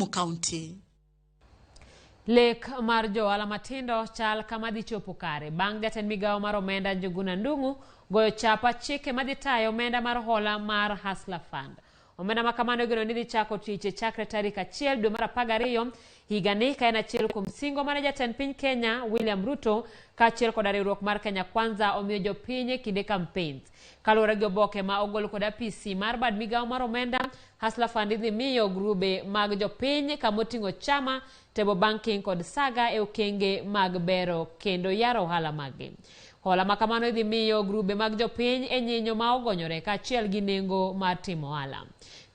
Kisumu County. Lek mar johala matindo chal kama dhi chopo kare bang' jatend migawo mar omenda Njuguna Ndung'u goyo chapa chike madhi tayo omenda mar hola mar Hustler Fund. Omenda ma kamano igeno ni dhi chako tich chakre tarik 1 dwe mar 12 higani ka en achiel kuom singo mane jatend piny Kenya William Ruto kaachiel koda riwruok mar Kenya Kwanza omiyo jopiny e kinde campaigns. Kaluwore gi oboke ma ogol kod apisi mar bad migawo mar omenda, Hustler Fund idhi miyo grube mag jopiny kamoting'o chama, Table Banking kod Saga e okenge mag bero kendo yaro ohala maggi. Hola ma kamano idhi miyo grube mag jopiny e nyinyo ma ogonyore kaachiel gi nengo mar timo ohala.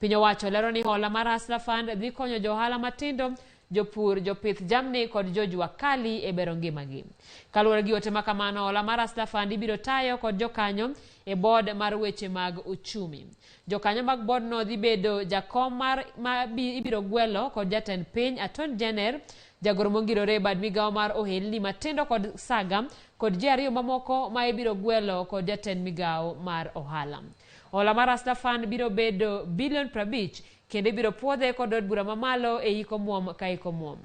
Piny owacho lero ni hola mar Hustler Fund dhi konyo jo ohala matindo, jopur, jopith jamni kod jojua kali e bero ngimagi. Kaluwore gi ote ma kamano, hola mar Hustler Fund ibiro tayo kod jokanyo e board mar weche mag uchumi. Jokanyo mag boardno dhi bedo jakom mar ma ibiro gwelo kod jatend piny Attorney General, jagoro mongirore e bad migawo mar ohelni matindo kod saga kod ji ariyo mamoko ma ibiro gwelo kod jatend migawo mar ohala. Hola mar Hustler Fund biro bedo bilion 50 kendo ibiro puodhe kod od bura mamalo e hik omuom ka hik omuom.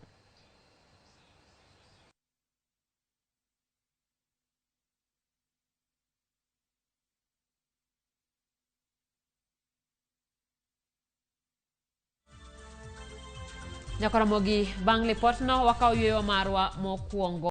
Nyakoramogi bang' lipotno wakawo yueyo marwa mokwongo.